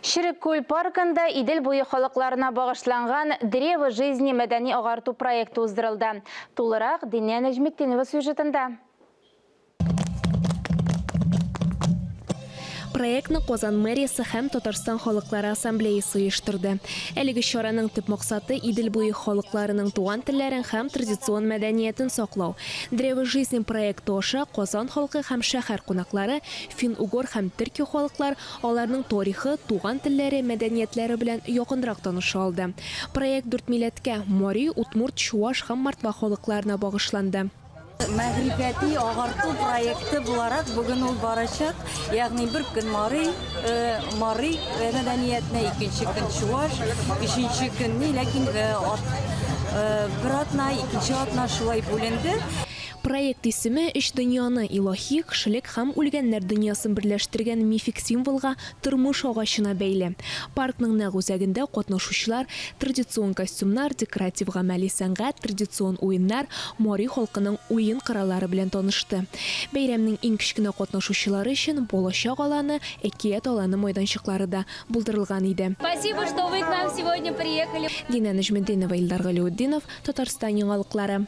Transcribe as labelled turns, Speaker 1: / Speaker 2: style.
Speaker 1: Черек күл паркында Идел буе халыкларына багышланган Древо жизни мәдәни-агарту проекты уздырылды. Тулырак Диния Нәҗметдинова сюжетында.
Speaker 2: Проектны Казан мэриясе һәм Татарстан халыклары ассамблеясы оештырды. Әлеге чараның төп максаты, Идел буе халыкларының туган телләрен һәм традицион мәдәниятен саклау. Древо жизни проекты аша Казан халкы һәм шәһәр кунаклары фин-угор һәм төрки халыклар, аларның тарихы, туган телләре, мәдәниятләре белән якынрак таныша алды. Проект дүрт милләткә, мари, удмурт, чуаш һәм мордва халыкларына багышланды.
Speaker 3: Мәгърифәти агарту проекты буларак бүген ул барачак. Ягъни бер көн мари, мари мәдәниятенә, икенче көн чуаш, өченче көн ни, ләкин бер атна, икенче атна шулай бүленде.
Speaker 2: Проект исеме өч дөньяны, илаһи, кешелек һәм үлгәннәр дөньясын берләштергән мифик символга, тормыш агачына бәйле. Паркның нәкъ үзәгендә катнашучылар традицион костюмнар, декоратив-гамәли сәнгать, традицион уеннар, мари халкының уен кораллары белән танышты. Бәйрәмнең иң кечкенә катнашучылары өчен Балачак аланы, Әкият аланы майданчыклары да булдырылган иде.
Speaker 4: Спасибо, что вы к нам сегодня приехали.
Speaker 2: Динә Нәҗметдинова, Илдар Галиутдинов, Татарстан яңалыклары.